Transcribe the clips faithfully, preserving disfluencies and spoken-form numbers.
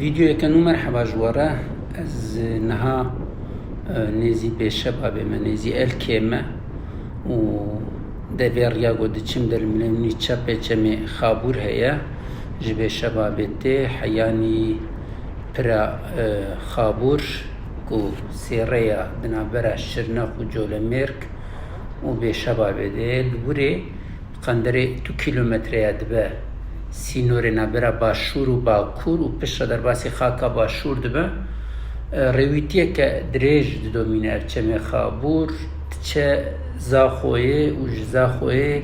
Vîdeoyeke nû merheba ji we re. Ez niha, e, nêzî Bêşebabê me, nêzî Elkê me û devê riya ku diçim de li milê min î çepê çemê Xabûr heye. Ji Bêşebabê tê heyanî pira, e, Xabûr ku sêreya di navbera Şirnex û Colemêrg û Bêşebabê de ye. Li wirê Qenderê du kîlometreya dibe sînorê navbera Başûr û Bakur û piştre derbasî xaka Başûr dibe. E, rêwîtiyeke dirêj didomîne ev çemê Xabûr, diçe Zaxoyê û ji Zaxoyê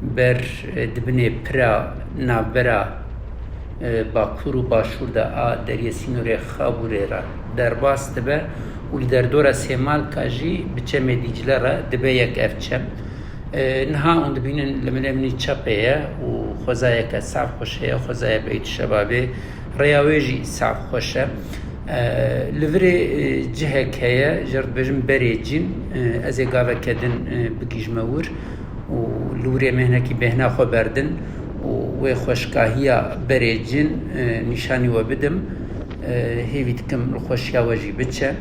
ber, e, dibinê pira navbera, e, Bakur û Başûr de a deriyê sînorê Xabûrê re derbas dibe û li derdora Sêmalka jî bi çemê Dîcle re dibe yek ev çem. E, niha hûn dibînin li milê min î çepê ye û xwezayeke sax xweş heye, xwezaya Beyt Şebabê, rêya wê jî sax xweş e. E, li virê, e, cihek heye, jê re dibêjin Berê Cîn, e, ez ê gaveke din, e, bigihîjime wir û li wirê me hinekî bêhna xwe berdin û wê xweşkahiya Berê Cîn, e, nîşanî we bidim. E, hêvî dikim li xweşiya we jî biçe.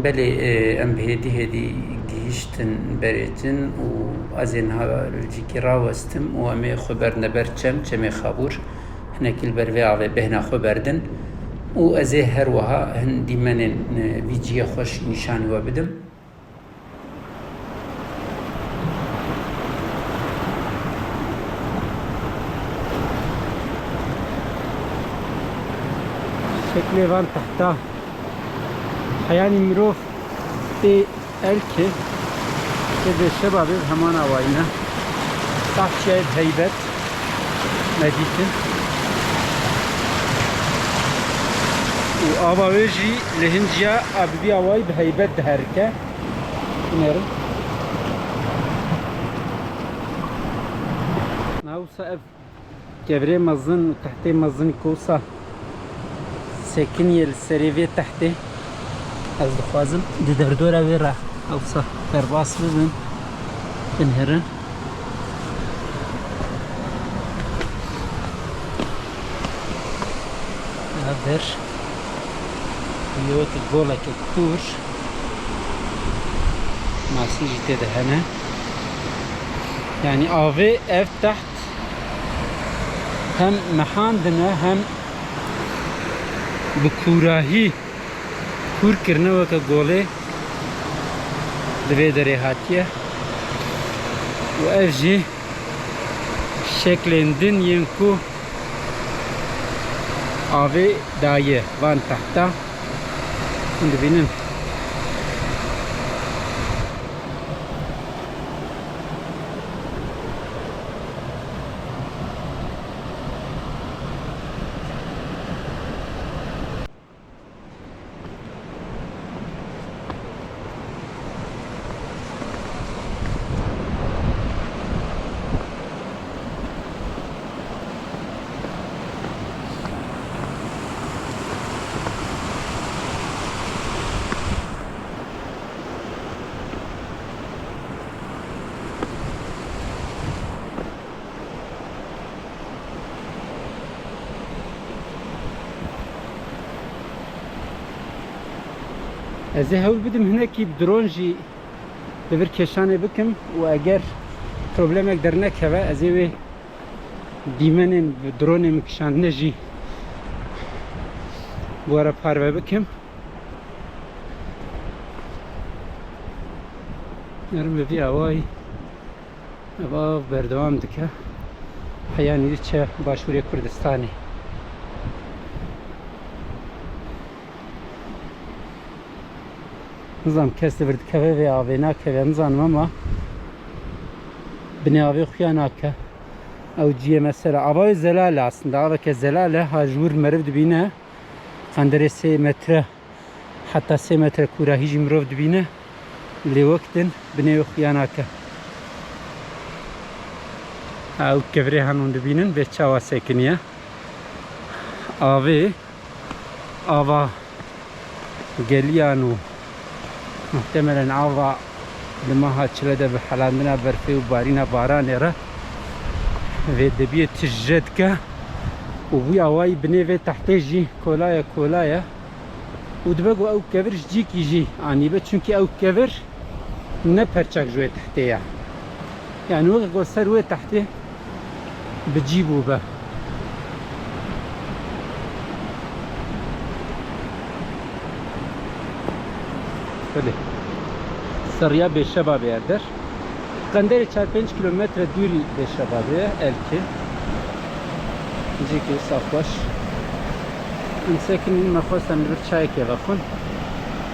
Belê, e, em bi hêdî hêdî gihîştin Berê Cîn û ez ê niha li cîkî rawestim û em ê xwe berdine ber çem, çemê Xabûr. Hinekî li ber vê avê bêhna xwe berdin û ez ê her wiha hin dîmenên, e, vî cihê xweş nîşanî we bidim. Şeklê van tehta heyanî mirov tê Elkê, tê Bêşebabê bi heman awayî ne. Taht çiyayê bi heybet me dîtin. Û ava wê jî li hin ciya a bi vî awayî bi heybet diherike. Binêrin. Wisa ev kevirê mezin û tehtê mezin ku wisa sekiniye li serê vê tehtê. Ez dixwazim di derdora wê re wisa derbas bibim, binêrin. Navber wî wekî goleke kûr, masî jî tê de hene. Yanî avê ev teht hem mehandine hem bi kûrahî kûr kirine weke golê di vê derê hatiye û ev jî şeklên din yên ku avê daye van tehta. Hûn dibînin. Ez ê hewl bidim hinekî bi dron jî li vir kêşanê bikim û eger problemek dernekeve, ez ê wê dîmenên bi dronê min kişandine jî bi we re parve bikim. Herin bi vî awayî ev av berdewam dike. Heyanî diçe başûrê Kurdistanê. Nizanim kes li vir dikeve vê avê nakeve, nizanim, ama binê avê xuya nake. Ew ciyê mesela. Ava wê zelal e aslında. Aveke zelal e, ha ji wir meriv dibîne. Qenderê sê metre, heta sê metre kûrahî jî mirov dibîne. Lê wek din binê wê xuya nake. Ha, ew kevirê henon dibînin, vê çawa sekiniye. Avê, ava geliyan û muhtemelen ava di meha çile de bi helandina berfê û barîna baranê re vê debiyê tije dike û wî awayî binê vê tehtê jî kolaye kolaye û dibe ku ew kevir ji cîkî jî anîbe, çunkî ew kevir ne perçek ji wê tehtê ye. Yani weke ku ser wê tehtê bi cî bûbe. Belê. Seriya Bêşebabê ye der. Qenderê çar pênc kîlometre dûrî Bêşebabê ye, Elkê. Cîkê wisa xweş. Em sekinîn, me xwest em li vir çayekê vexwin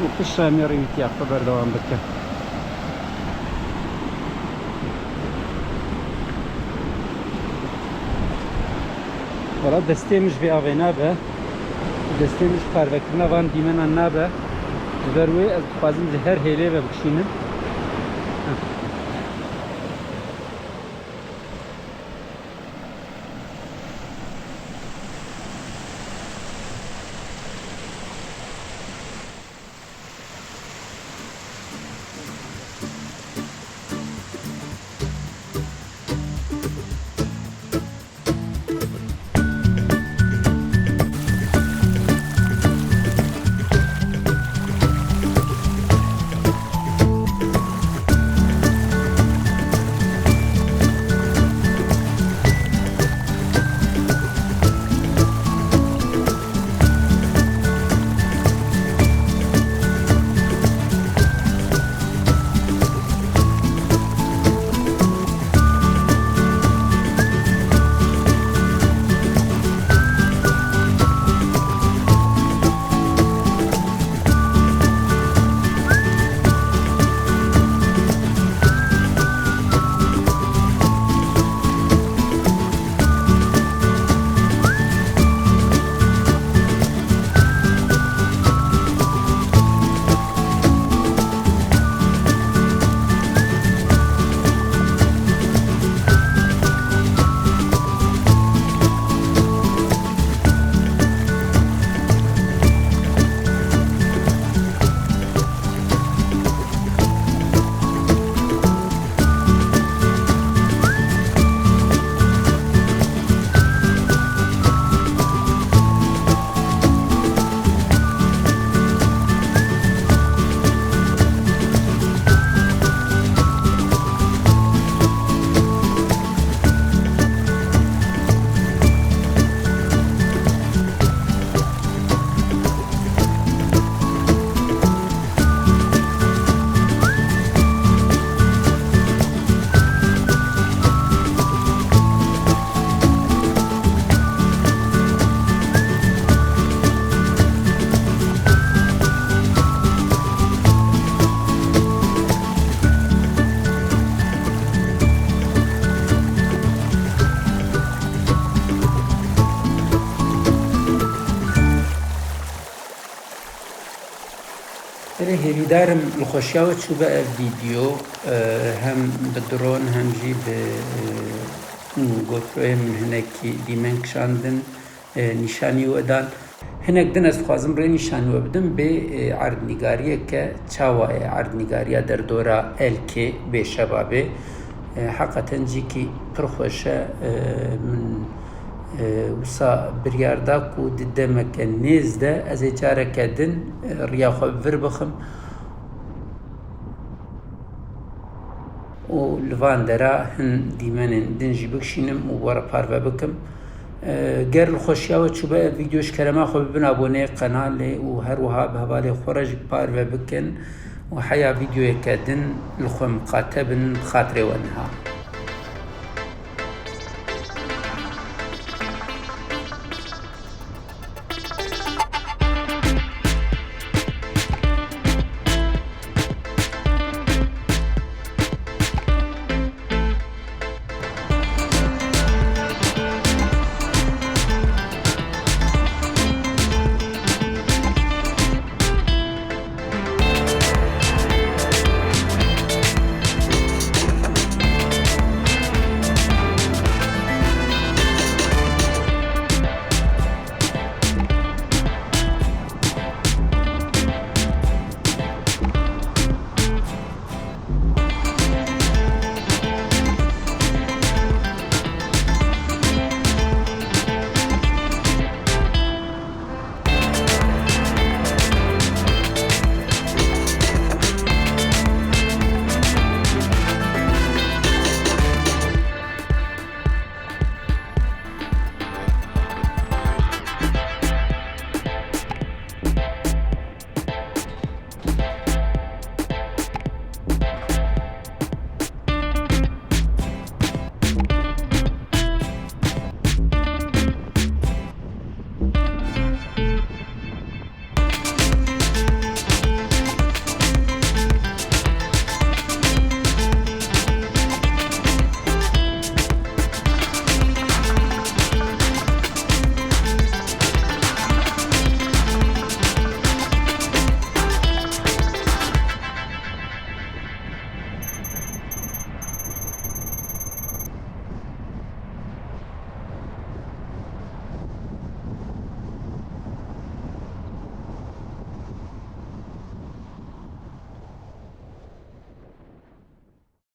û piştre em ê rêwîtiya xwe berdewam bikin. Wala destê min ji vê avê nabe. Destê min ji parvekirina van dîmenan nabe. Ji ber wê ez dixwazim ji her hêlê ve bikişînim. Erê, hêvîdarim li xweşiya we çûbe ev vîdeo, e, hem bi drone hem jî bi, e, GoProyê min hinekî dîmen kişandin, e, nîşanî we dan. Hinek din ez dixwazim rê nîşanî we bidim bê, e, erdnîgariyeke çawa ye, erdnîgariya derdora Elkê Bêşebabê. E, heqeten cîkî pir xweş e. E, min, e, wisa biryar da ku di demeke nêz de ez ê careke din, e, riya xwe bi vir bixim û li van dera hin dîmenên din jî bikişînim û we re parve bikim. E, ger li xweşiya we çûbe ev vîdeo, ji kerema xwe bibin aboneyê qenalê û her wiha bi hevalê xwe re jî parve bikin û heya vîdeoyeke din li xwe miqate bin, bi xatirê we niha.